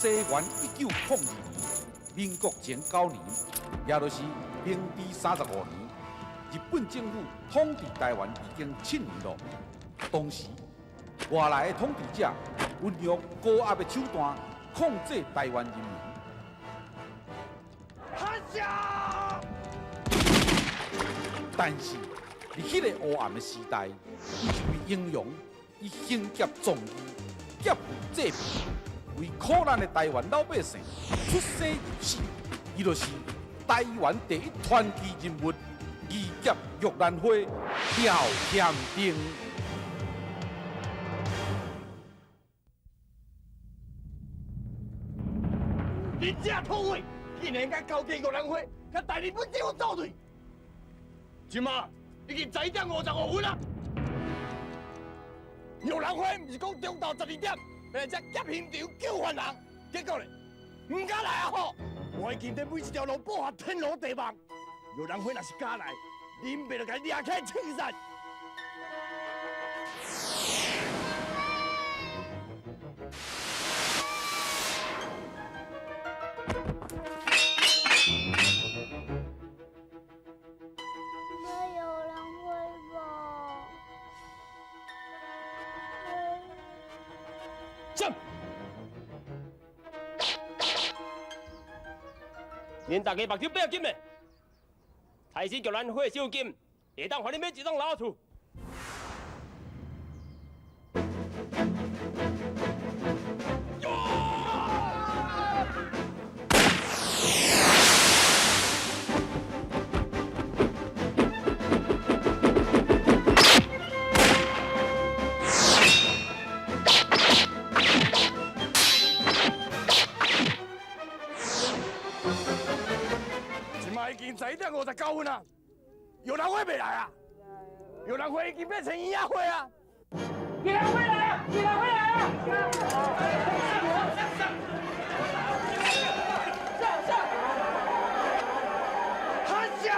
西元1902年，民國前9年，也就是明治35年，日本政府統治台灣已經7年咯。當時外來的統治者運用高壓的手段控制台灣人民。但是，佇彼个黑暗的時代，有一位英雄，伊行俠仗義，劫富濟貧，為苦難的台灣老百姓出生入死。伊就是台灣第一傳奇人物義俠玉蘭花廖添丁。恁這土匪，竟然敢勾結玉蘭花，佮大日本政府作對！這馬已經11點55分啦。玉蘭花毋是講中晝12點要來這劫刑場救犯人，結果咧，毋敢來啊吼！我已經佇每一條路布下天羅地網，玉蘭花若是敢來，恁爸就共伊掠起來槍殺。沒有人會吧？站！恁大家目睭閉緊的，太師玉蘭花賞金，會當予恁買一棟老厝。這馬已經11點59分啊，玉蘭花袂來啊！玉蘭花已經變成嬰仔花啊！玉蘭花來啊！玉蘭花來啊！上上！哈笑！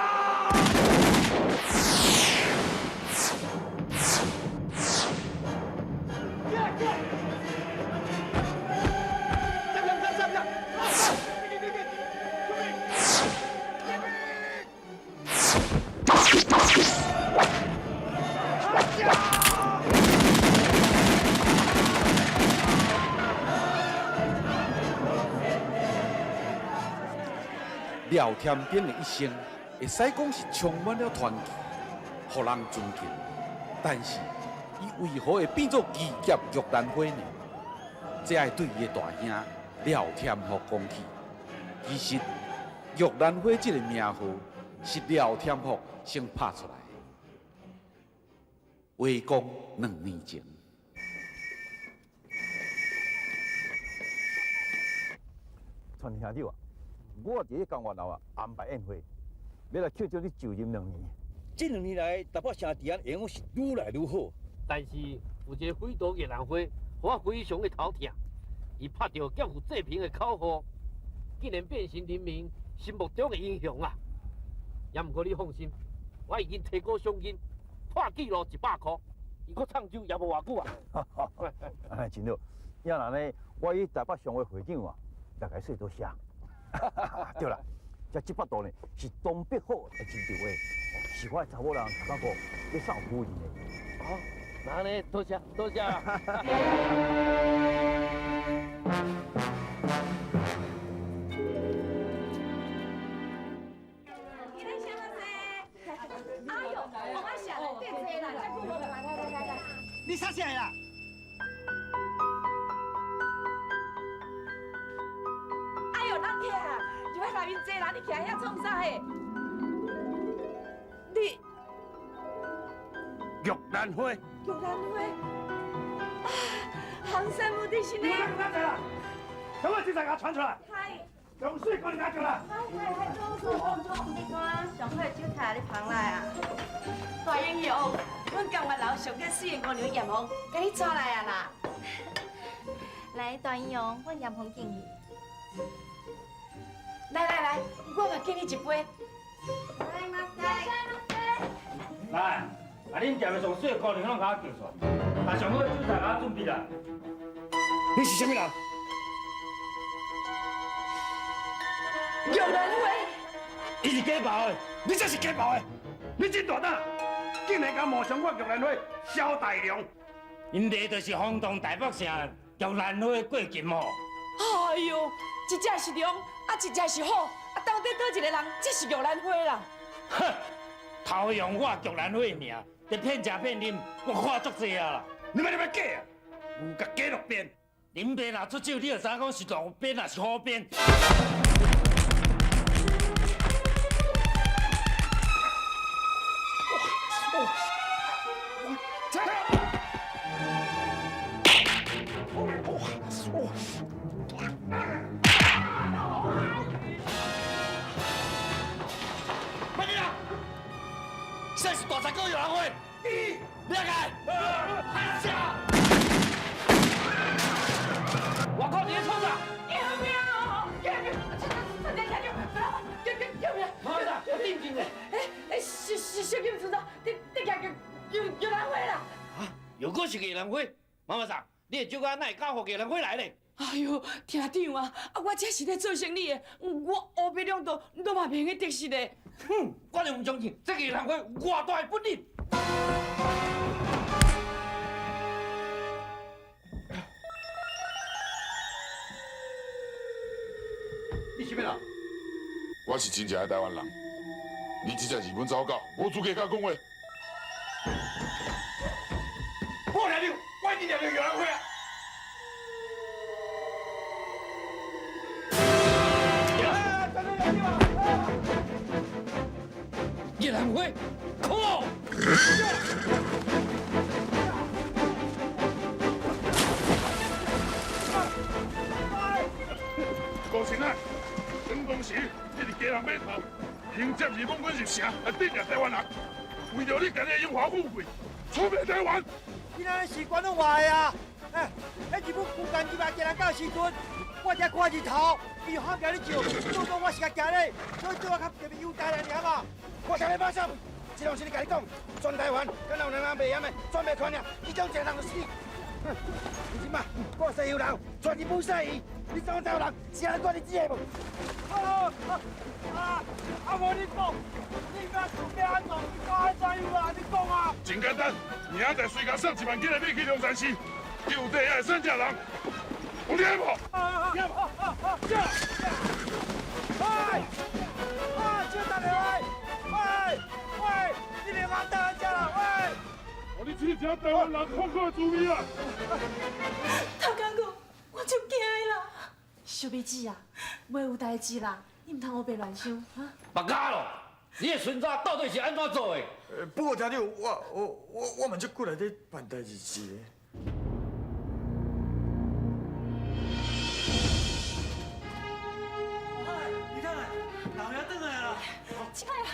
廖添丁的一生，會使講是充滿了傳奇，予人尊敬。但是，伊為何會變做義俠玉蘭花呢？這愛對伊的大兄廖添福講起。其實，玉蘭花這個名號是廖添福先拍出來的。話講2年前，傳兄長啊，我佇咧江月樓啊安排宴會，欲來慶祝你就任兩年。這兩年來，台北城治安會講是愈來愈好。但是有一個匪徒玉蘭花，予我非常的頭痛。伊拍著劫富濟貧的口號，竟然變成人民心目中的英雄啊！也毋過你放心，我已經提高賞金，破紀錄100箍，伊閣創收也無偌久啊！按呢真好，要若呢，我去台北商會會長啊，來共伊說多謝。對啦，這這幅圖呢是東北虎的真著畫，是我的查某人頭家哥欲送夫人的。哦，那按呢，多謝多謝。你啥啥啦？哎呦，人客啊，入來內面坐啦，你徛遐創啥嘿？你玉蘭花，玉蘭花啊，行山無敵是呢。什麼精彩給我傳出來？嗨，用水過來拿出來。嗨嗨嗨，坐坐坐。你看，上好的酒菜你捧來啊！大英雄，阮江月樓上較媠的姑娘艷紅，共你帶來啊啦。來，大英雄，阮艷紅敬你。來來來，我嘛敬你一杯。來，馬賽，來，啊，恁店的上媠的姑娘攏共我叫出來，把上好的酒菜共我準備來。你是啥物人？玉兰花，伊是假包的，你才是假包的，你真大胆，竟然敢冒充我玉兰花萧大良！𪜶个就是轰动台北城玉兰花过金吼。哎哟，一只是龙，啊一只是虎，啊到底佗一个人才是玉兰花啦？哼，偷用我玉兰花的名，伫骗食骗啉，我看足济啊啦！你欲假啊？牛共鸡路边，恁爸若出手，你就知影讲是路边抑是虎鞭。慢点啊！这是大财哥玉兰花，你掠开，按下。外口伫咧创啥？救命哦！救命！这这这救救救命！妈的，我定定的。哎，是是小金村长，你你举玉玉兰花啦？啊，又阁是玉兰花？妈妈桑，你的酒家哪会教予玉兰花来咧？哎哟，厅长啊，啊，我这是咧做生意的，我乌白两道拢嘛袂用得失的。哼，我就毋相信这玉兰花有偌大的本领。你是啥人？我是真正的台湾人，你这只日本走狗，无资格佮我讲话。我听你，我已经掠著玉兰花啊！玉兰花，可恶！高清啊！当当时你伫鸡人码头，凭借日本军入城来镇压台湾人，为著你家己的荣华富贵，出卖台湾。你那是关拢话的啊！哎，彼日本军舰入来鸡人港的时阵，我才看日头，伊就喊起咧笑，就讲我是共行咧，所以对我较特别优待尔嘛。我听你放心，这拢是你家己讲，全台湾敢若有人袂晓的，全袂传尔，其中一个人就是你。哼，你这马我西洋人，全日本西伊，你知影台湾人是按怎管日子的无？啊啊啊！无你讲，你欲要按怎？你讲按怎样啊？你讲啊！真简单，明仔载随共送1万斤的米去龙山寺，就地爱算食人，有听无？啊啊啊啊！哎！啊！小等下喂！喂喂！你别阿等下啦！喂！哦，你这只台湾人痛苦的滋味啊！头家讲，我就惊的啦。小美姊啊，袂有代志啦，你毋通乌白乱想哈。别假咯，你的孙子到底是按怎做的？不过厅长，我嘛足久来咧办代志是的。你看，老爷转来啦！亲爱啊，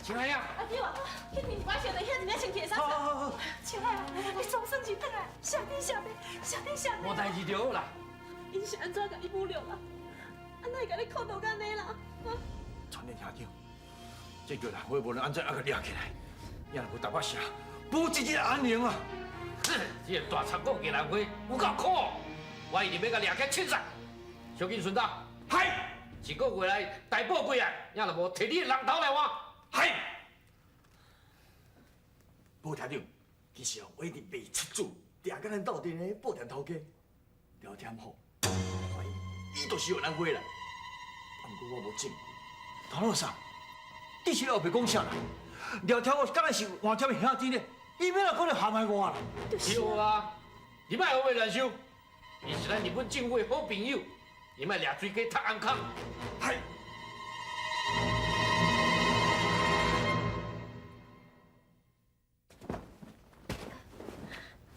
亲爱啊，阿舅啊，去电话小弟遐一领穿起的衫。好好好。亲爱啊，你总算是转来，谢天谢地，谢天谢地。无代志就好啦。𪜶是按怎共你侮辱啊？啊，哪会共你苦到按呢啦？啊！传令厅长，这玉兰花无论按怎犹阁掠起来，也若无台北城，不一日安宁啊！这个大贼狗玉兰花有够可恶，我一定欲共掠起来清算。小金孙子，嗨！一个月内大宝过来，也若无提你的人头来换。嗨！报厅长，其实我一直袂出主，定佮咱斗阵的布店头家廖添福，怀疑伊就是玉兰花啦。啊，毋过我无证据。唐老师，你是后白讲啥啦？廖添福敢若是黄添的兄弟呢？伊欲哪可能陷害我啦？对啊，你莫胡乱想，伊是咱日本政府的好朋友，你莫掠水鸡踢頷空。嗨！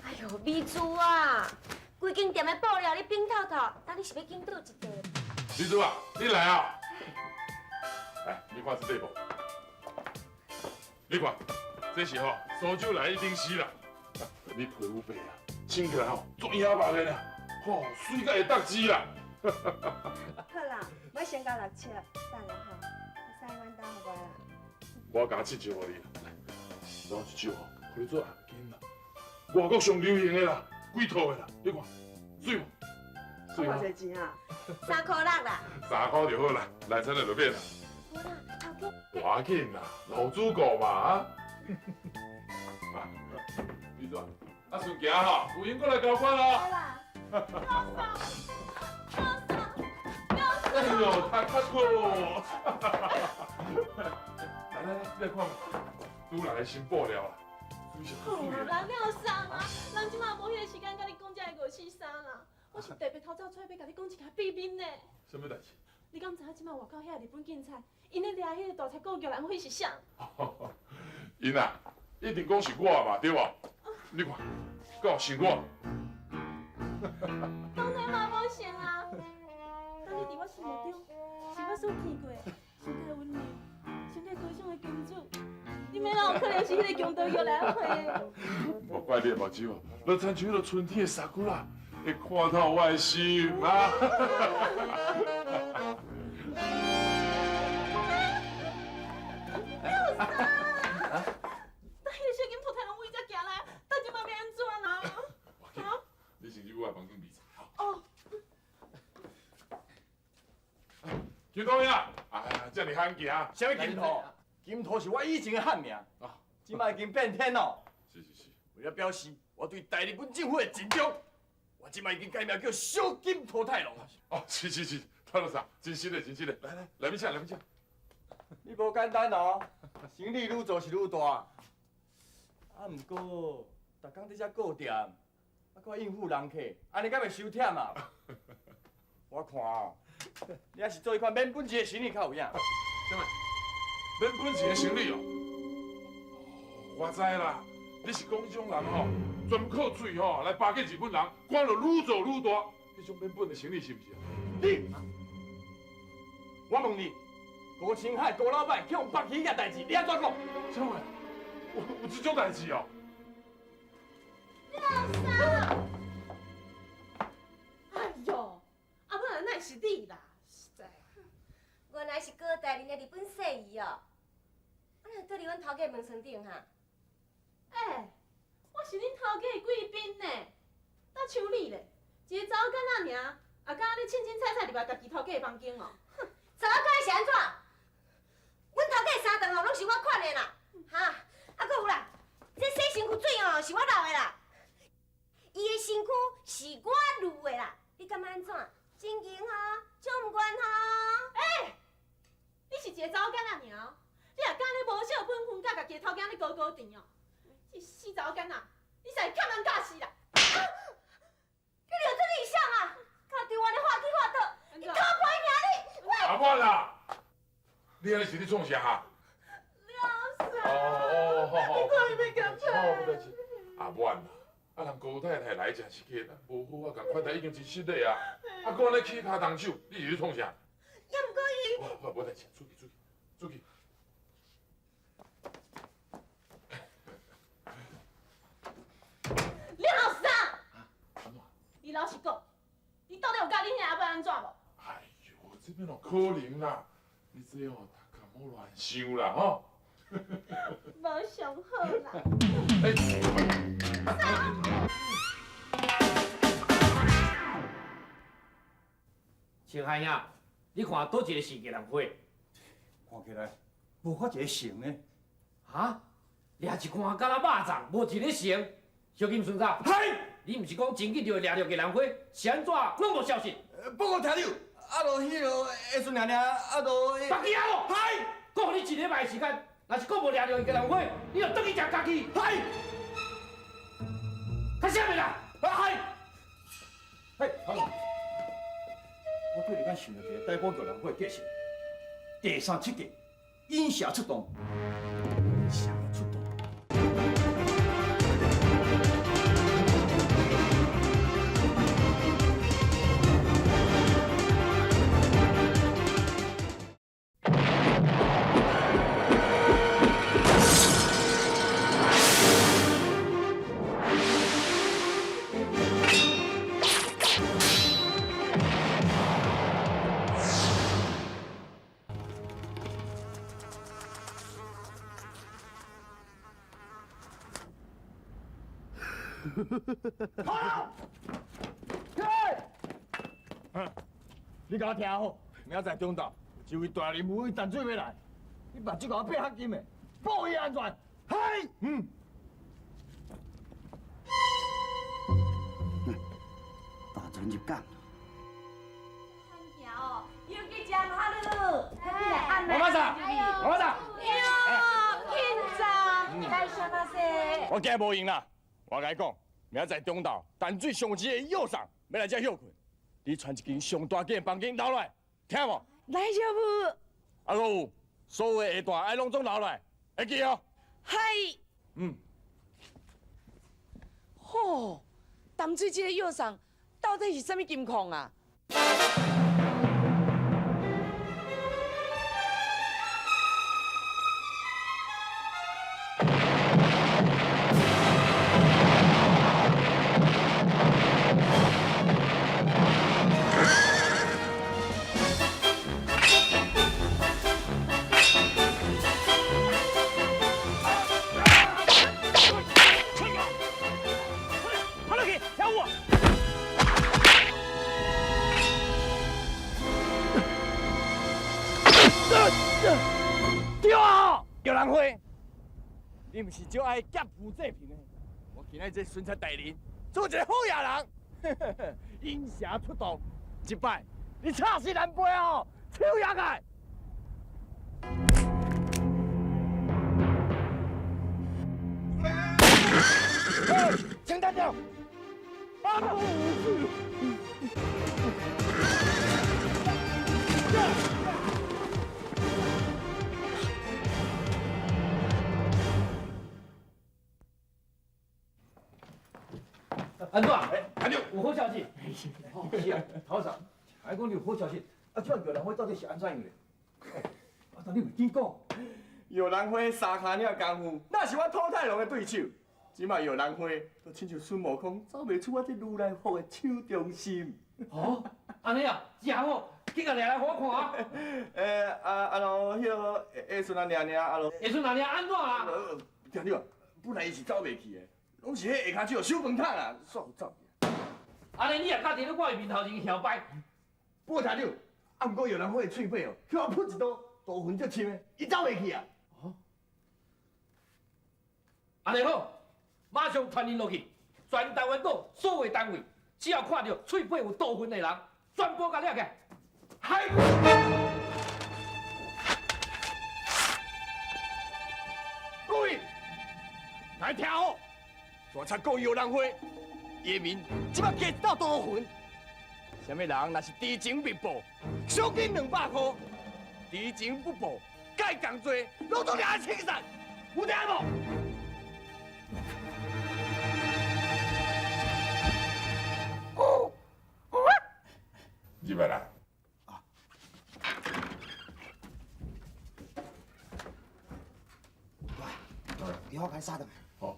哎呦，美珠啊，规间店的布料你冰透透，等你是欲拣佗一块？美珠啊，你来啊！来，你看这块布，你看，这是吼苏州来的顶丝啦。你皮肤白啊，穿起来吼足野目的啦，吼媠甲会得志啦。好啦，我先交六尺，等下吼，会使阮兜予我啦。我加七折予你，来，攞一手吼，予你做红巾啦。外国上流行的啦，几套的啦，你看，媠无？水偌濟錢啊？3箍6啦。 3箍就好啦，來餐就免啦。無啦，頭家。無要緊啦，老主顧嘛啊。李主，啊順行吼，有閒過來交關哦。好啦。哎呦，太卡酷！來來來，你來看，拄來的新布料啦。好啦，廖桑啊，人這馬無彼個時間佮你講這个五四三啦。我是特別偷走出來，欲共你講一个秘密呢。啥物代誌？你敢知影這馬外口遐日本警察，𪜶咧掠彼个大賊哥玉蘭花是啥？𪜶啊，一定講是我嘛，對無？你看，敢有像我？當然嘛無像啊！當你佇我心目中，是我所見過上蓋溫柔、上蓋高尚的公主。你欲哪有可能是彼个強盜玉蘭花？莫怪你的目睭，就親像彼个春天的沙久拉，會看透我的心啊！廖桑，但彼个小金兔太郎為遮行來，咱這馬欲按怎啦？啊？你先去我的房間斟茶。哦。金兔兄，哎呀，這爾罕行。啥物金兔？金兔是我以前的漢名，這擺已經變天咯。是是是。為了表示我對大日本政府的盡忠，我這擺已經改名叫小金兔太郎。哦，是是是，太郎啥，真實的真實的，來來，來面請，來面請。你無簡單哦，生意愈做是愈大。啊，毋過，逐工佇遮顧店，啊，閣應付人客，按呢敢袂傷忝啊？我看哦，你還是做彼款免本錢的生意較有影。啥物？免本錢的生意哦？我知啦，你是講彼種人吼，專靠嘴吼來巴結日本人，看著愈做愈大，彼種免本的生意是毋是啊？你，我問你，高清海高老闆去予北起遐代誌，你按怎講？啥話？有這種代誌哦？廖桑，哎喲，啊本來哪會是你啦？實在，原來是高大人的日本細姨哦。啊，哪會倒佇阮頭家門床頂哈？欸，我是恁頭家的貴賓呢，哪像你咧，一个查某囡仔爾，也敢按呢凊凊彩彩入來家己頭家的房間哦？哼，查某囝是按怎？阮頭家三頓哦，攏是我款的啦，哈，啊，閣有啦，這洗身軀水哦，是我流的啦，伊的身軀是我攄的啦，你感覺按怎？真情吼，就毋管吼。欸，你是一个查某囡仔爾哦，你也敢按呢無小本分，佮家己的頭家按呢高高甜哦？這死查某囡仔，你實在欠人教死啦！你廖做你是啥啊？共台灣的話去話倒，你討批命你！阿滿啦，你按呢是咧創啥啊？廖桑，哦哦，你看伊欲共好，無代誌。阿滿啦，啊人高太太來誠是客，咱無好啊共款待已經真失禮啊！啊，閣按呢起跤動手，你是咧創啥？也毋過伊。我無代誌，出去出去出去。廖桑，你老實講，你到底有佮恁兄阿伯按怎無？哎喲，這欲哪可能啦？你這哦，頭殼莫亂想啦，吼。無上好啦。欸。青海兄，你看佗一个是玉蘭花？看起來無看一個像呢。哈？掠一罐敢若肉粽，無一个像。小金孫子，係，你毋是講真緊就會掠著玉蘭花，是按怎？攏無消息。報告聽你，啊，就彼个下陣爾爾，啊，就。白記阿咯。係。閣予你一禮拜時間，若是閣無掠著玉蘭花，你就轉去食家己。係。較啥物啦？係。嘿，好。我突然間想到一個逮捕玉蘭花的計策，第三七計，引蛇出洞。蛇出洞。跑！起来！你共我听好，明仔载中昼有一位大人物去淡水欲来，你目睭共我闭较紧的，保伊安全。嘿，嗯。大船入港。王妈子，王妈子。哟，紧张，来什么事？我今日无闲啦，我共你讲，明仔载中昼淡水上市的药送欲来遮歇困，你传一间上大间的房间留来，听无？来小母。啊，阁有所有的下单爱拢总留来，会记哦。嗨。嗯。吼，淡水这个药送到底是啥物金矿啊？对啊，玉兰花，你毋是就爱劫富济贫的？我今日这巡察大人，做一个好野人，引蛇出洞，这摆你插死难飞哦，手举来。请单掉。安怎？安怎？有好消息。是啊，头嫂，还讲你有好消息，啊，这玉兰花到底是按怎样咧？啊，但你袂见讲。玉兰花三跤领功夫，那是我土太郎的对手。这摆玉兰花都亲像孙悟空走袂出我这如来佛的手中心。哦，按呢啊，真好，紧共掠来予我看啊。啊，咯，彼个下孙仔娘娘，啊咯。下孙仔娘按怎啊？听你话，本来伊是走袂去的，拢是彼下跤手收饭桶啦，煞有走去。按呢，你也敢伫咧我的面头前囂摆？不过听你，啊，毋过玉兰花的喙尾哦，去我喷一刀，刀痕足深的，伊走袂去啊。哦。按呢好，马上传令落去，全台湾岛所有单位，只要看到喙尾有刀痕的人，全部共掠起来。嗨！各位，来听好，大贼国玉兰花，伊的面这摆加一道刀痕。啥物人若是知情未报，赏金200块；知情不报，共伊仝罪，拢总掠来清算。有听无？入来啦。你好，该杀的。好。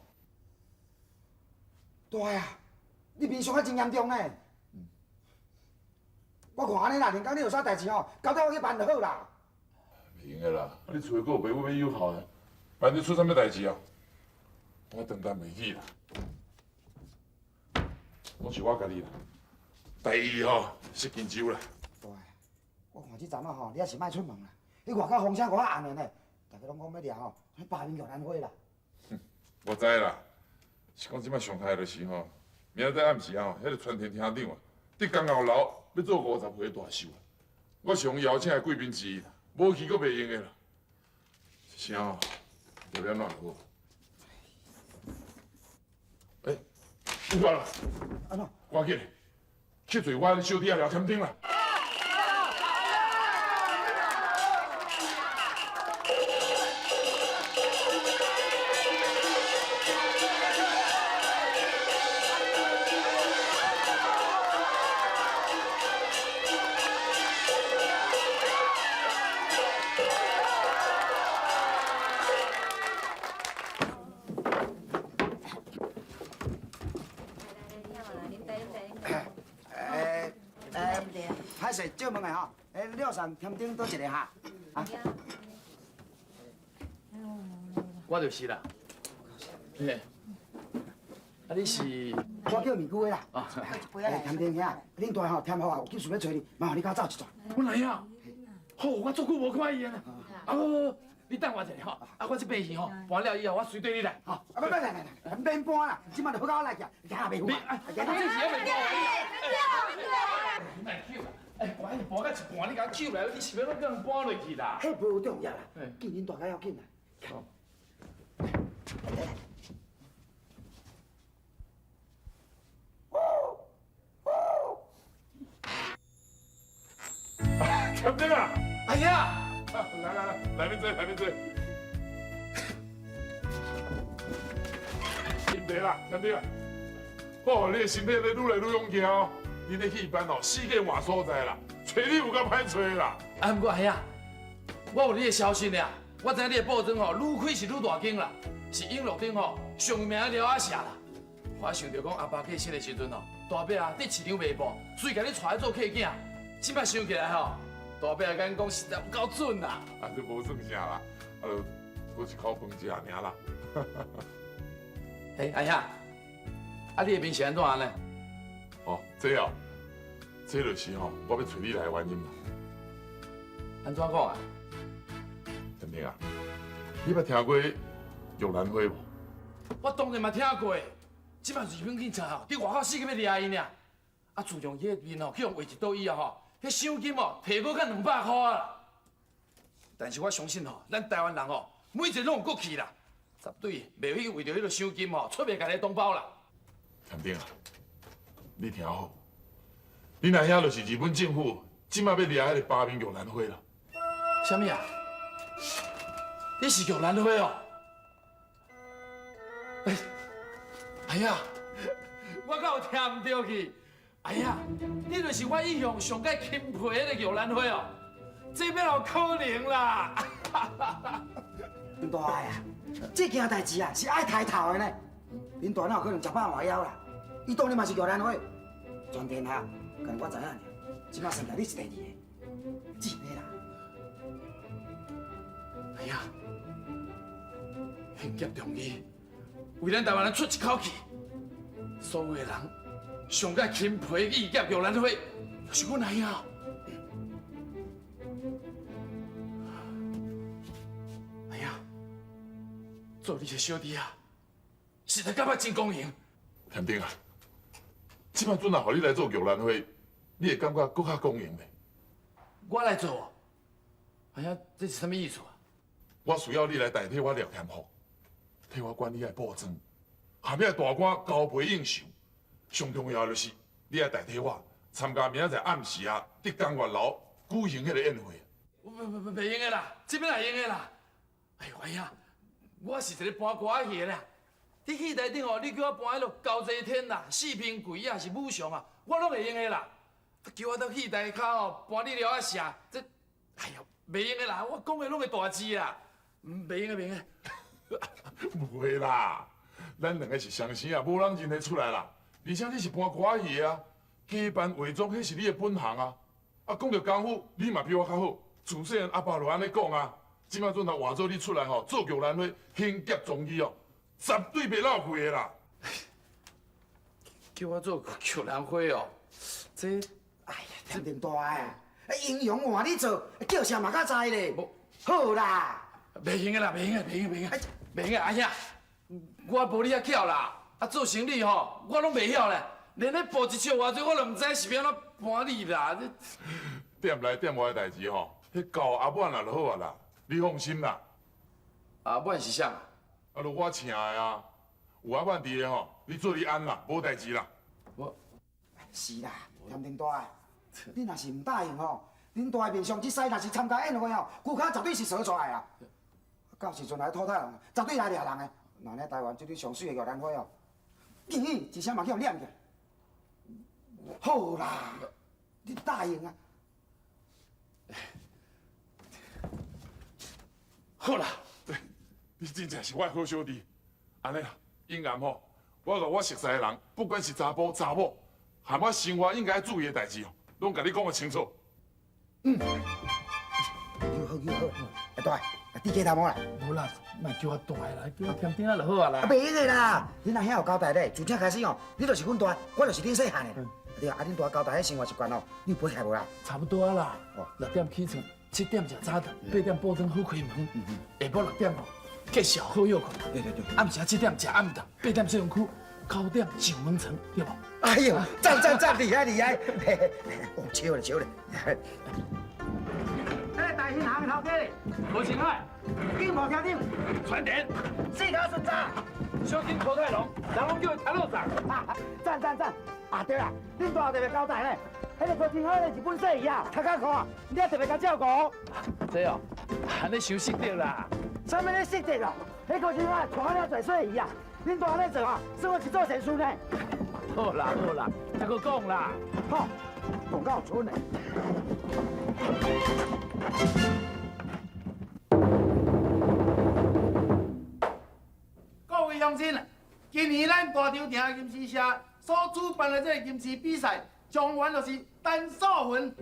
大啊，你面伤啊真严重呢。我看按呢啦，连讲你有啥代志吼，交代我去办就好啦。袂用的啦，你厝里阁有爸母欲有孝的，办你出啥物代志啊？我担当袂起啦，拢是我家己啦。第一吼是紧张啦。大，我看这阵仔吼，你还是莫出门啦。你外口风声阁较暗的呢，大家拢讲欲掠吼，罢免玉兰花啦。我知啦，是讲这摆上太就是吼，明仔载暗时啊，彼个传天厅长啊，伫江后楼欲做50岁大寿啊，我上邀请的贵宾之一啦，无去阁袂用的啦。这声吼，就欲按怎好？欸，有啊啦，按怎？赶紧去找我小弟仔聊天顶啦。借问的吼，廖上添丁佗一个哈？啊？我就是啦。嘿。啊，你是？我叫面具的啦。哎，添丁兄，恁大吼添福啊，有急事欲揣你，麻烦你佮我走一转。我来啊！好，我足久无看伊啊啦。啊，好，你等我一下吼。啊，我这边戏吼搬了以后，我随缀你来。吼。啊，不不，来来来，免搬啦，这摆就好佮我来去，行袂赴啊。这是还袂搬。你莫捡啦！哎，搬搬到一半，你共我捡来，你是欲怎叫人搬落去啦？彼无重要啦，见恁大家要紧啦。添丁啊！哎呀，来来来，来面坐，来面坐。斟茶啦，添丁啊！哦，你的身体咧愈来愈勇健哦。你咧戏班哦，四界换所在啦，揣你有够歹揣啦。啊，毋过阿兄，我有你的消息尔，我知影你的布庄吼愈开是愈大间啦，是永乐顶吼上有名的寮仔社啦。我想著讲阿爸过身的时阵吼，大伯啊伫市场卖布，所以共你带来做客囝。这摆想起来吼，大伯敢讲实在有够准啦。啊，这无算啥啦，啊，就阁一口饭食尔啦。欸，阿兄，啊，你的面是按怎按呢？哦，这哦，这就是吼，我欲揣你来的原因啦。按怎讲啊？添丁啊，你捌听过玉兰花无？我当然嘛听过。这摆日本警察吼，伫外口四界欲掠伊尔。啊，自从伊个面吼去予画一刀以后吼，彼赏金哦，提阁较200箍啊。但是我相信吼，咱台湾人吼，每一个拢有骨气啦，绝对袂去为著彼个赏金吼，出卖家己同胞啦。添丁啊，你听好，恁阿兄就是日本政府这摆欲掠彼个八面玉兰花啦。啥物啊？你是玉兰花哦？哎，哎呀，我敢有听毋对去？哎呀，你就是我一向上盖钦佩彼个玉兰花哦，这哪有可能啦？恁大爱啊，这件代志啊是爱抬头的呢。恁大哪有可能食饱换枵啦？伊当然嘛是玉兰花，全天下干焦我知影尔。这摆算起来你是第二个，真的啦。哎呀，兴业重义，为咱台湾人出一口气，所有的人上盖钦佩义侠玉兰花，就是阮阿兄。哎呀，做你的小弟啊，实在感觉真光荣。添丁啊，这摆阵若予你来做玉兰花，你会感觉阁较光荣袂？我来做？哎呀，这是啥物意思啊？我需要你来代替我廖添福，替我管理遐布庄，含遐大官交陪应酬。上重要的就是你爱代替我参加明仔载暗时啊，伫江月楼举行彼个宴会。不不不，袂用的啦，这边会用的啦。哎呦，哎呀，我是一个搬歌仔戏的啦。伫戏台顶吼，你叫我搬彼落高济天啦、四平鬼啊，是武松啊，我拢会用的啦。叫我到戏台跤吼搬你寮仔社，这，哎呦，袂用的啦，我讲的拢会大字啦，袂用的，袂用的。唔会啦，咱两个是相生啊，无人认得出来啦。而且你是搬歌仔戏的啊，假扮化妆，彼是你的本行啊。啊，讲著功夫，你嘛比我较好。自细汉阿爸就按呢讲啊，这摆阵若换做你出来吼，做玉兰花，兴业重义哦，绝对袂落气的啦。叫我做玉兰花哦，这，哎呀，添丁大的啊，英雄换你做，叫啥嘛较知咧。好啦，袂用的啦，袂用的，袂用，袂用，袂用的，阿兄，我无你遐巧啦。啊，做生理吼，我拢袂晓咧，连咧报一尺偌济，我都毋知是欲按怎搬你啦。你店内店外的代志吼，彼交阿满啊就好啊啦，你放心啦。阿满是啥？啊，就我请的啊，有阿满伫的吼，你做你安啦，无代志啦。我是啦，添丁大，你若是毋答应吼，恁大的面相这摆若是参加宴会吼，骨跤绝对是趖出来啊。到时阵来吐太人，绝对来掠人的。若呢台湾这蕊上媠的玉兰花哦，咦，一声嘛去予念起来。好啦，你答应啊。好啦，你真正是我的好小弟。按呢啦，隐瞒吼，我共我熟似的人，不管是查埔查某，含我生活应该注意的代志哦，拢共你讲个清楚。嗯。又好又好。哎，大，你鸡头毛啦？无啦，莫叫我大啦，叫我添丁仔就好啊啦。啊，袂用的啦，恁阿兄有交代咧，自这开始哦，你就是阮大，我就是恁细汉的。对啊，啊，恁大交代彼生活习惯哦，你有背起来无啦？差不多啊啦。6点起床，7点食早顿，8点补妆好开门，下晡6点哦，继续好歇困。对对对。暗时7点食暗顿，8点洗身躯，9点上门床，对无？哎呦，赞赞赞，厉害厉害！哦，笑咧笑咧。哎，大兴行头家咧，罗清海，金毛厅长，传电，四头孙子，小心土太龙，人拢叫伊头路长。赞赞赞！啊对啦，恁大特别交代咧，彼个郭清海咧日本细姨啊，较较苦啊，你也特别共照顾。这哦，按呢伤失德啦。啥物咧失德哦？彼郭清海娶了济细姨啊，恁大按呢做啊，算我是做善事呢。好啦好啦，再阁讲啦。好，讲到蠢的。各位乡亲，今年咱大稻埕吟诗社所主办的这个吟诗比赛，状元就是陈素云。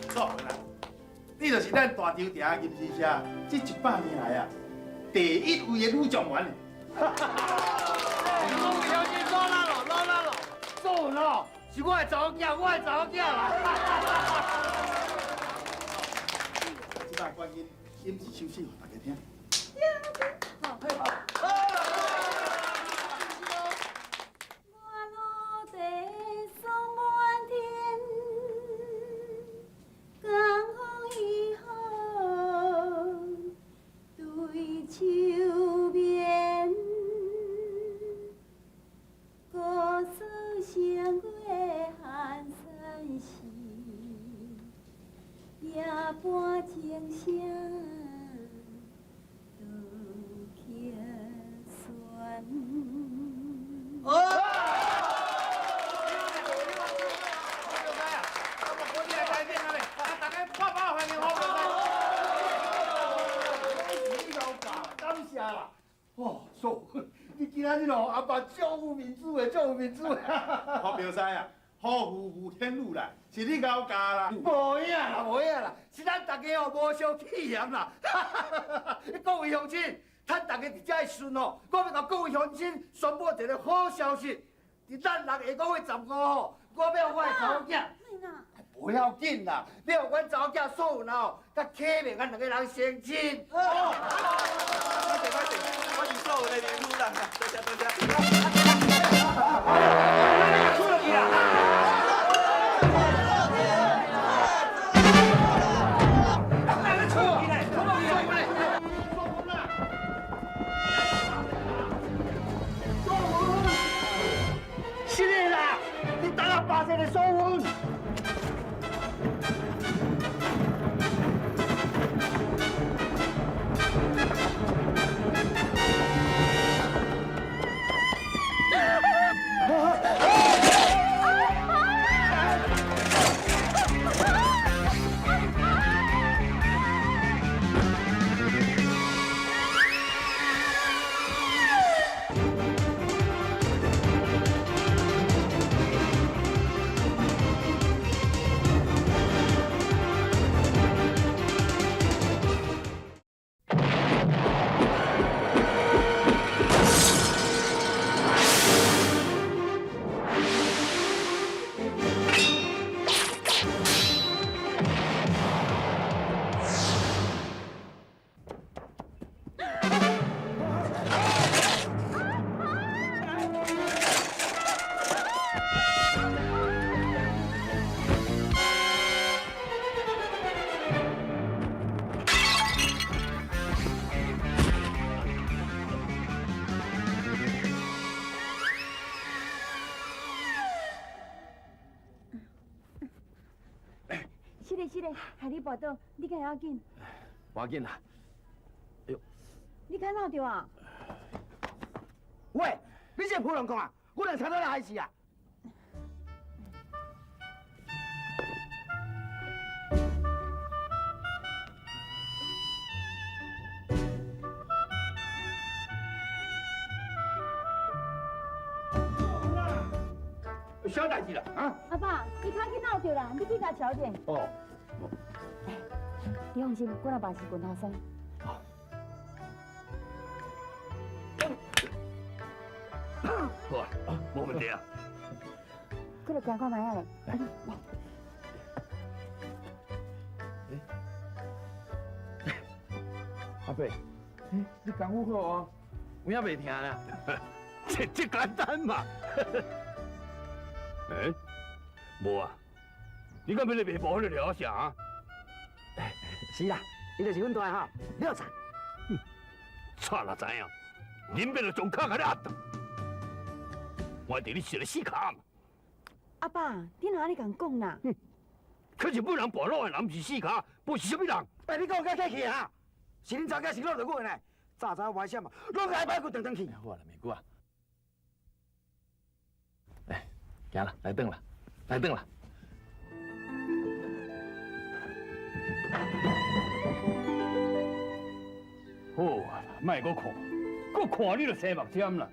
素云啊，你就是咱大稻埕吟诗社这100年来啊第一位的女状元。各位乡亲，老啦咯，老啦咯，素云哦，是我的查某囝，我的查某囝啦。这摆赶紧吟一首诗予大家听。阿爸足有面子的，足有面子的。好表师啊，好夫妇天女啦，是你𠢕教啦。无影啦，无影啦，是咱大家哦无相气嫌啦。各位乡亲，趁大家伫遮的时阵哦，我欲共各位乡亲宣布一个好消息。伫咱6下个月15号，我欲我的查某囝。不要紧啦，欲予阮查某囝素云哦，佮启明咱两个人成亲。歹势歹势，我是素云的妹夫啦，多谢多谢。出落去啦！是的啦，你等下发现的素云。是嘞，害你跋倒，你敢会要紧？无要紧啦。哎呦，你敢闹著啊？喂，你这普通讲啊，我两差到来死啊！啥代志啦？啊？阿爸，你较紧闹著啦，你去共瞧者。哦。你放心，阮阿爸是拳头师。好啊，无问题啊。过来行看觅啊咧。来。阿伯，你功夫好哦，有影袂疼啦。这简单嘛。欸，无啊，你敢欲咧卖布彼个廖啥啊？是啦，伊就是阮大吼，廖仔。早若知影，恁爸就将跤共你压断。我伫你搋咧死跤嘛。阿爸，你哪按呢共讲啦？去日本人跋老的人，毋是死跤，不是啥物人。欸，你讲较客气哈？是恁查某囝先落著阮的，早知影危险嘛，拢共伊排骨转转去。好啦，美姑啊，来，行啦，来转啦，来转啦。好啊，莫阁看，阁看你就生目针啦。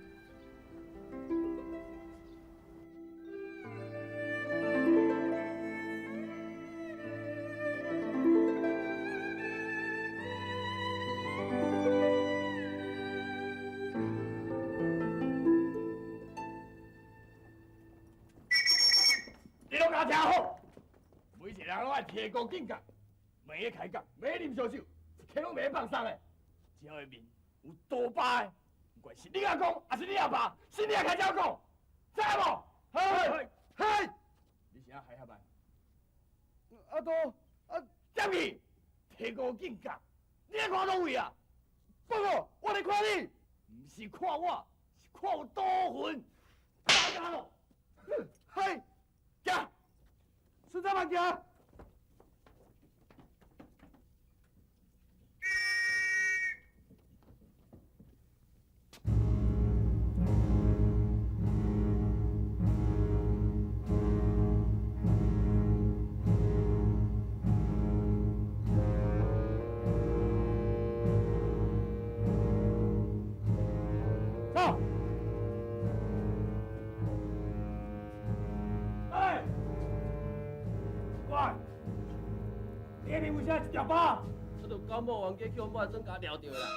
你拢共听好，每一个人拢爱提高警觉，袂使开讲，袂使啉烧酒，一刻拢袂使放松的。只要伊面有刀疤的，不管是你阿公，还是你阿爸，是你也开始讲，知无？嘿，嘿，你是按海峡班？阿多，啊，点去？提高警觉，你咧看佗位啊？报告，我咧看你，毋是看我，是看有刀痕。大家咯，嘿，行，孙大万行。走。哎，乖，你那边为啥一条疤？我就感冒冤家去予抹妆共撩著啦。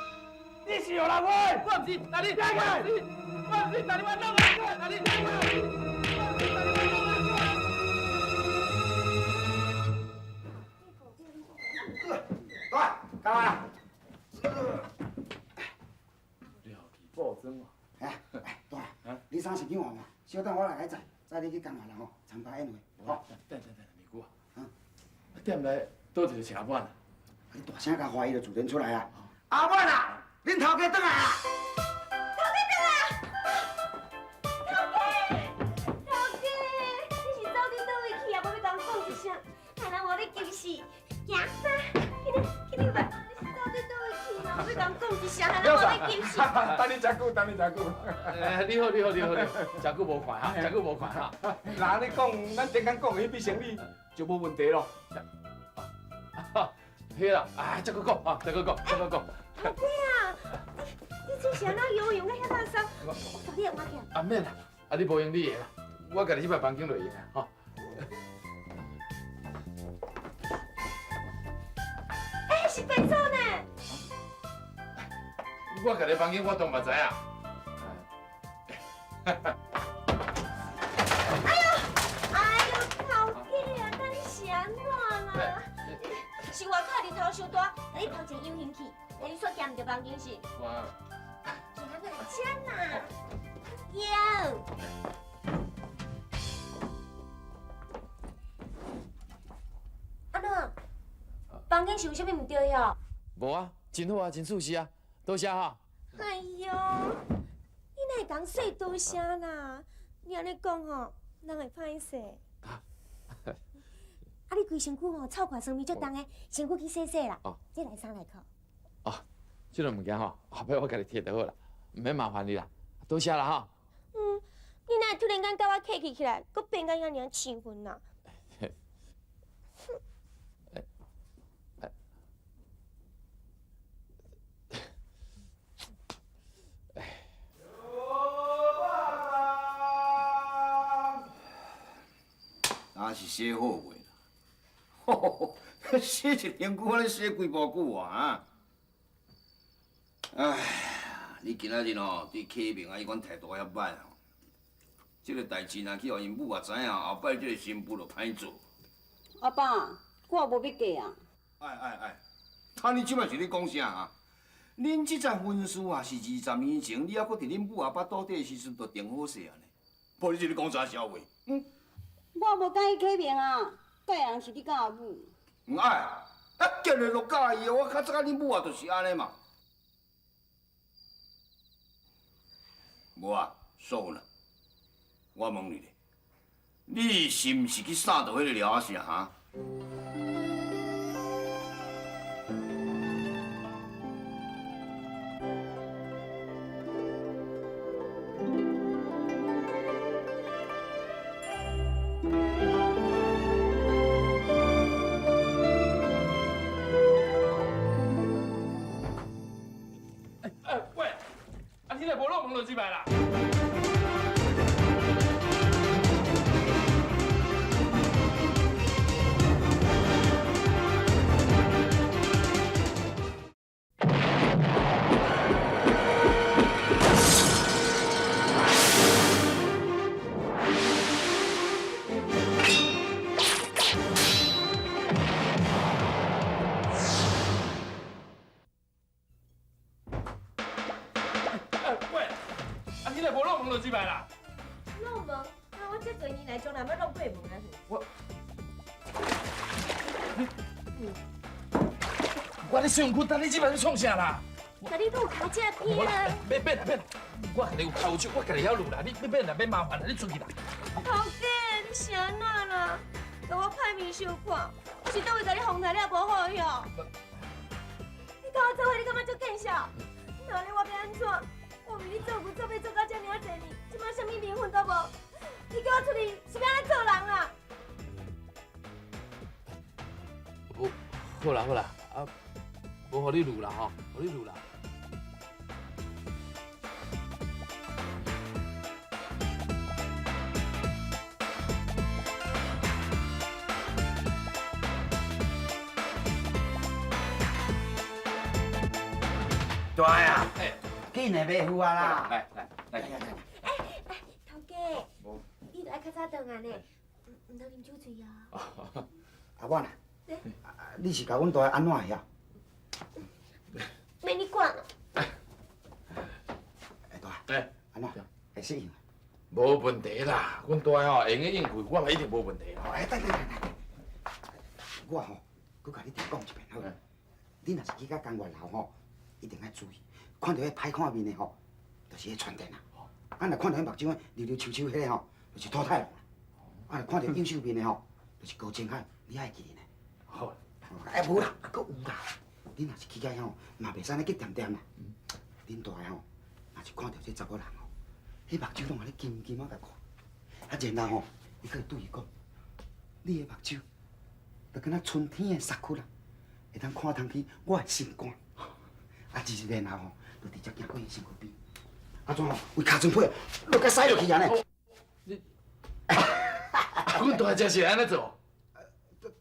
你是何人喂？我毋是，大你，我毋是，大你，我弄啊，大你，来，干嘛啦？报装哦。哎，哎，大，你衫是去换嘛？小等我来载，载你去江华人吼参加宴会。好，等等等，美姑啊，踮来佗一个车满啊？你大声共喊，伊就自然出来啊。阿满啊，恁头家转来啊！头家转来！头家，头家，你是走伫佗位去啊？无欲共讲一声，害人无你急死。行，去你去你吧。你是走伫佗位去啊？无欲共讲一声，害人无你急死。等你真久，等你真久。哎，你好，你好，你好，你好，真久无看哈，真久无看哈。那你讲，咱顶工讲的彼笔生意就无问题咯。嘿啦，哎，再阁讲啊，再阁讲，再阁讲。头家啊，你这是按怎游泳到遐垃圾？我带你换起来。啊免啦，啊你无用你的啦，我家己去摆房间就会用啊，吼。哎，是白做呢。我家己房间我当嘛知影。哎呦，哎呦，头家啊，敢你是按怎啦？是外口日头伤大，共你头前隐形去，你煞行毋著房间是？哇！行来这啦，行。按怎？房间是有啥物毋对哦？无啊，真好啊，真舒适啊，多谢哈。哎呦，你哪会共说多谢啦？你按呢讲吼，人会歹势。啊！你规身躯吼臭汗酸味足重的，身躯去洗洗啦。哦。这内衫内裤。哦，这个物件吼，后摆我家己提就好啦，毋免麻烦你啦，多谢啦哈。嗯，你哪会突然间共我客气起来，阁变甲遐尔生分啦？洗好袂啦？洗一身躯，安尼洗规部久啊？哎，你今仔日吼对启明啊彼款态度遐歹吼，这个代志若去予𪜶母仔知影，后摆这个新妇就歹做。阿爸，我无欲嫁啊。哎哎哎，啊你这摆是咧讲啥啊？恁这层婚事啊是20年前，你犹阁伫恁母阿腹肚底的时阵就定好势啊呢。无你这咧讲啥笑话？嗯。我无佮意启明啊，嫁人是你佮阿母。毋爱，啊，结了就佮意，我较早佮恁母啊就是按呢嘛。无啊，素云啊，我问你咧，你是毋是去杀著彼个廖阿舍哈？喂，啊你来无落门就入来啦。喂，啊你来无落门就入来啦。落门？啊，我这侪年来从来无落过门啊。我，我咧身躯，等你这摆咧创啥啦？共你撸跤这片啊！免免啦免啦，我家己有跤手，我家己晓撸啦。你免啦，免麻烦啦，你出去啦。头家，你是按怎啦？共我歹面相看，我是佗位共你风台了无好哟？你共我做伙，你感觉足见笑？那呢，我欲按怎？我为你做牛做马做到遮尔仔济年，这摆啥物名分都无，你叫我出去是欲按怎做人啦？无，好啦好啦，啊，无予你撸啦吼，予你撸啦。大啊，紧来买付啊啦！来来来，哎哎，头家，你著爱较早转来呢，毋通啉酒醉啊。阿婉啊，你是共阮大按怎的呀？免你管。哎，大，哎，按怎？会适应？无问题啦，阮大吼会用得应付，我嘛一定无问题啦。哎，等等等等，我吼，阁共你再讲一遍好。你若是去到江月楼吼，一定爱注意，看著彼歹看面的吼，就是彼传电啊。啊，若看著彼目睭溜溜抽抽彼个吼，就是吐太龙啦。啊，若看著右手面的吼，就是高清海，你爱记得呢。好。哎，无啦，啊，阁有啦。你若是去到遐吼，嘛袂使按呢激恬恬啦。恁大个吼，若是看著这查某人吼，彼目睭拢按呢金金仔共看，啊，然后吼，你阁会对伊讲，你的目睭就敢若春天的沙窟啦，会当看通去我的心肝。啊，然后吼，就直接行过伊身躯边，啊怎吼，为尻川皮落甲驶落去按呢。你，阮大姐是按呢做？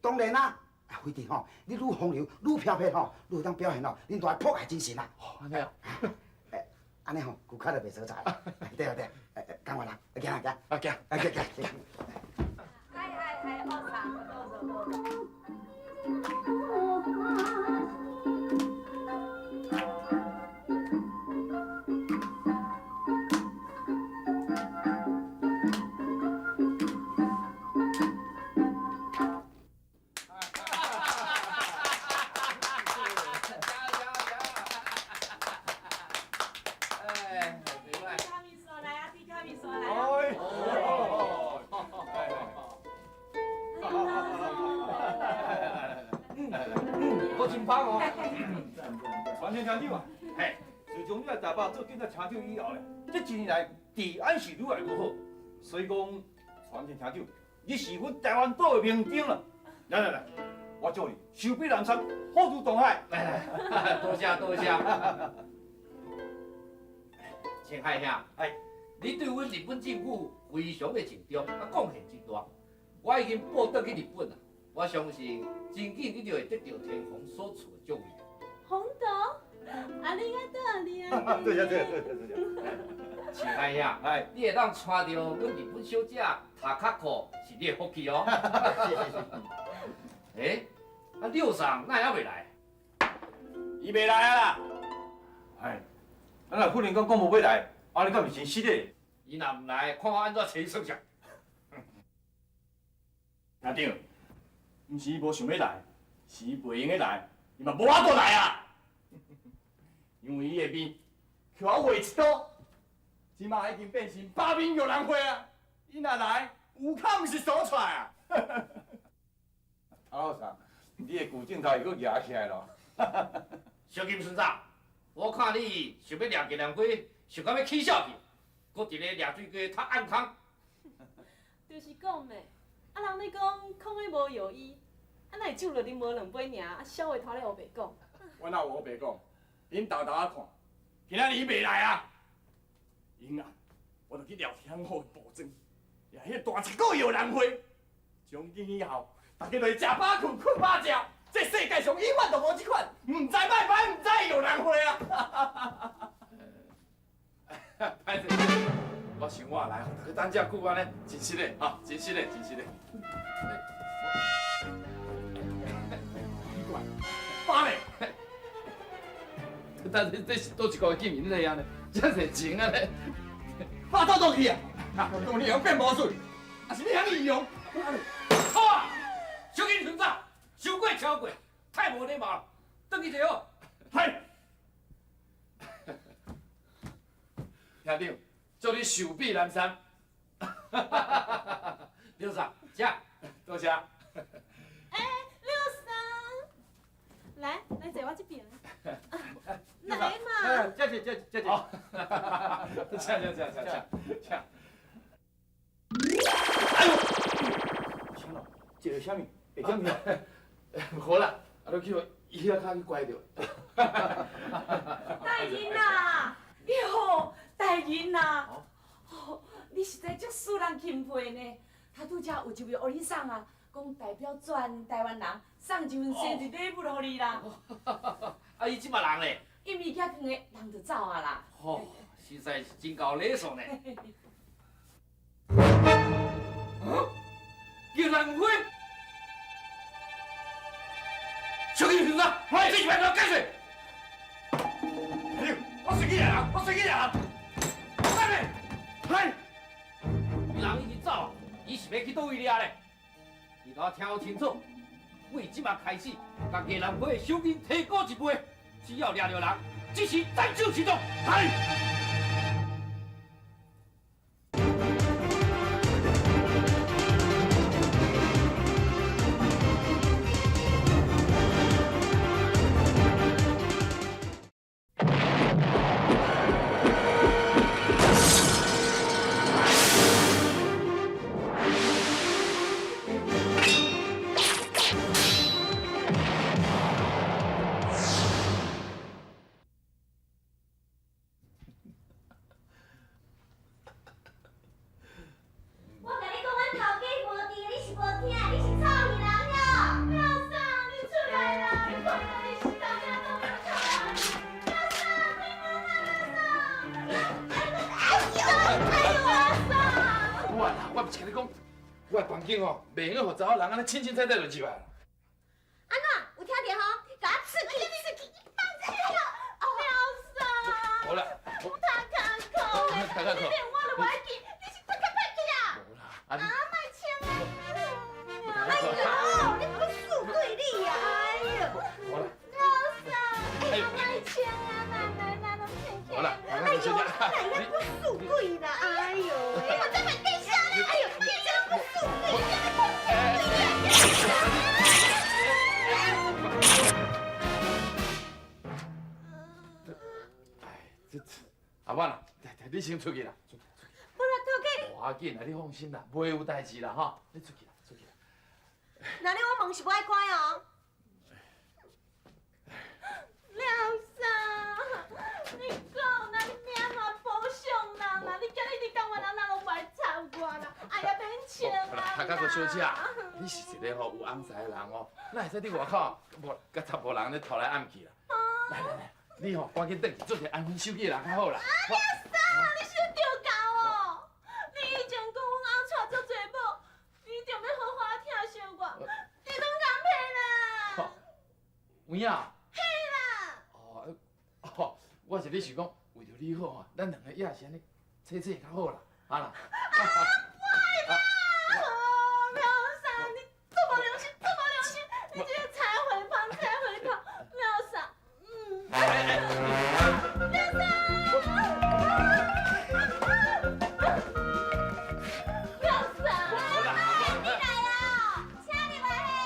当然啦，啊，非得吼，你愈风流愈飘撇吼，愈会当表现吼，恁大个朴爱精神啦。按呢哦。按呢吼，顾客就袂输彩。对啊对啊，干完啦，行啊行。啊行，啊行行行。哎哎哎，恶啥？多谢多谢。传天厅长啊，嘿，自从你来台北做警察厅长以后咧，这几年来治安是愈来愈好，所以讲，传天厅长，你是阮台湾岛的明灯啦。来来来，我祝你寿比南山，福如东海。来来，多谢多谢。清海兄，哎，你对阮日本政府非常的尽忠，啊，贡献真大。我已经报转去日本啦，我相信真紧你就会得到天皇所赐的奖励。红豆，啊你爱倒你啊？对呀对呀对呀对呀。亲爱兄，哎，你会当带著阮日本小姐塔卡可，是你的福气哦。是是是。欸，啊六桑哪会犹未来？伊袂来啊啦。哎，啊若忽然间讲无欲来，按呢敢毋是真失礼？伊若毋来，看我按怎揣伊算账。厅长，毋是伊无想欲来，是伊袂用得来，伊嘛无法度来啊。因为伊的面，予我划一刀，这马已经变成八面玉兰花啊！伊若来，有较毋是锁出来啊！头老师，你的旧镜头又阁举起来咯。小金孙子，我看你想欲掠玉兰花，想到欲起痟去，阁伫咧掠水鸡踢暗空。就是讲咩，啊人咧讲空的无药医，啊哪会酒落啉无两杯尔，啊痟话拖咧乌白讲。我哪有乌白讲？恁沓沓仔看，今仔日伊袂来啊！因啊，我就去掠天后的布庄，掠彼个大七股玉兰花。从今以后，大家就会食饱睏，睏饱食。这世界上永远都无这款毋知歹歹毋知玉兰花啊！歹势，我想我来，大家等遮久按呢，真失礼哈，真失礼，真失礼。奇怪，爸咧？但是这是佗一个见面你安呢？遮济情按呢？爸倒倒去啊！我讲你会晓变魔术，抑是你晓利用？好啊，小金孙子，伤过超过，太无礼貌了，转去坐好。系。厅长，祝你寿比南山。六嫂，请，多谢。欸，六嫂，来，来坐我这边。来嘛。这这这这这。好，请请请请请请。哎呦，天咯，这个啥物？会点去？好啦，啊，你去予伊遐跤去拐著。大人啊，哟，大人啊，哦，你实在足使人钦佩呢。他拄才有一位欧尼桑啊，讲代表全台湾人送一份生日礼物予你啦。啊，伊这马人咧？伊物件囥的，人就走啊啦。吼，实在是真够礼数呢。玉兰花，小金孙子，这是要怎解释？我随去掠人，我随去掠人。等下，嘿，人已经走啊，伊是欲去佗位掠咧？你予我听好清楚，为这马开始，共玉兰花的赏金提高一倍，只要掠著人，即时斩首示众。嘿。我共你讲，阮头家无伫，你是无听，你是臭耳人哟！老三，你出来啦！你看到你是当下都无出来。老三，开门啊，老三！哎呦，哎呦，老三！我啦，我毋是共你讲，我的环境吼，袂用予查某人按呢凊凊彩彩就入来。按怎？有听著吼？共我刺去，刺去，放开哟！老三！好啦，我头壳苦的，你连我都无爱记，你是足较歹去啊！啊你啊，莫穿啊！哎呦，你不输对你啊！哎呦，好啦，老三，哎呦，莫穿啊！来来来，拢穿起。好啦，哎呦，哪会不输鬼啦？哎呦，我这么地下咧！哎呦，你这不输鬼，你这不输鬼啊！这阿婉啦，你先出去啦。无啦，头家。无要紧啦，你放心啦，袂有代志啦吼。你出去啦，出去啦。那你我门是无爱关哦。老三，你讲啦，你命嘛保上人啦，你今日伫台湾人，人拢无爱插我啦，哎呀，免穿啊啦。甲个小姐，你是一个吼有翁才的人哦，哪会使伫外口无佮查埔人咧偷来暗去啦？来来来，你吼赶紧转去做一个安分守己的人较好啦。啊，你啥？你是著猴哦！你以前讲阮翁娶足济某，你一定欲好好疼惜我，你拢共骗啦！有影？嘿啦！哦，哦，我是咧想讲，为著你好吼，咱两个也是按呢切切较好啦，啊啦。啊，歹啦！哦，苗三，你足无良心，足无良心！你这个豺匪芳，豺匪头，苗三，苗三，苗三，你来啊，请入来嘿。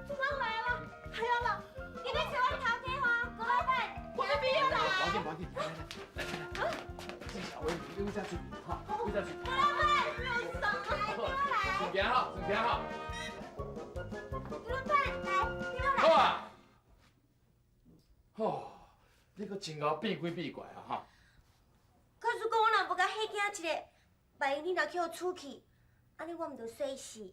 做啥来啦？还要啦？你欲找阮头家吼，郭老板，我欲不要啦！无要紧，无要紧，来来来来来，这小话你为啥出去？哈，为啥出去？郭老板，苗三，来，跟我来。顺行吼，顺行吼。郭老板，来，跟我来。好啊。吼，你阁真𠢕变鬼变怪啊哈！可是讲我若无共彼囝一个，万一你若去予处去，按呢我毋就衰死。